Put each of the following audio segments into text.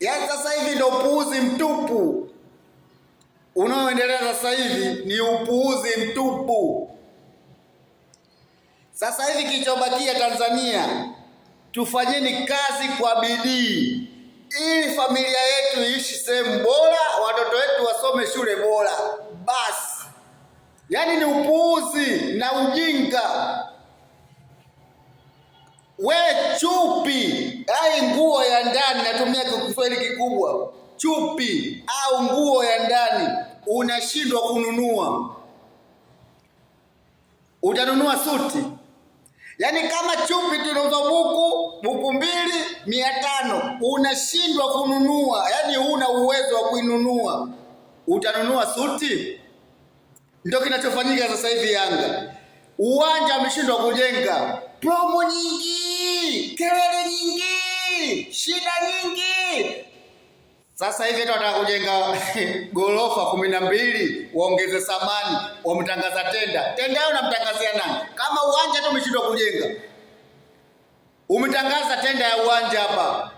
Yaani sasa hivi ndio upuuzi mtupu unaoendelea sasa hivi, ni upuuzi mtupu. Sasa hivi kilichobakia Tanzania, tufanyeni kazi kwa bidii ili familia yetu iishi sehemu bora, watoto wetu wasome shule bora. Basi, yaani ni upuuzi na ujinga. We chupi ai nguo ya ndani, natumia Kiswahili kikubwa, chupi au nguo ya ndani unashindwa kununua, utanunua suti? Yaani kama chupi tunauza buku buku 2 500, unashindwa kununua, yaani huna uwezo wa kuinunua, utanunua suti? Ndio kinachofanyika sasa hivi Yanga, uwanja ameshindwa kujenga, promo nyingi, kelele nyingi, shida nyingi. Sasa hivi wanataka kujenga gorofa 12 waongeze samani, wamtangaza tenda. Tenda yao namtangazia nani? Kama uwanja tu umeshindwa kujenga. Umetangaza tenda ya uwanja hapa.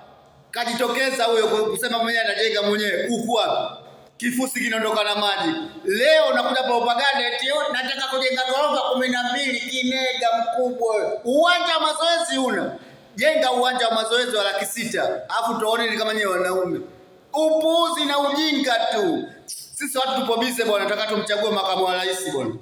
Kajitokeza huyo kusema mwenyewe anajenga mwenyewe. Huku wapi? Kifusi kinaondoka na maji. Leo nakuja propaganda eti nataka kujenga gorofa 12 kinega mkubwa. Uwanja wa mazoezi una. Jenga uwanja wa mazoezi wa 600,000. Alafu tuone kama nyewe wanaume. Upuuzi na ujinga tu. Sisi watu tupo bize bwana, nataka tumchague makamu wa rais bwana.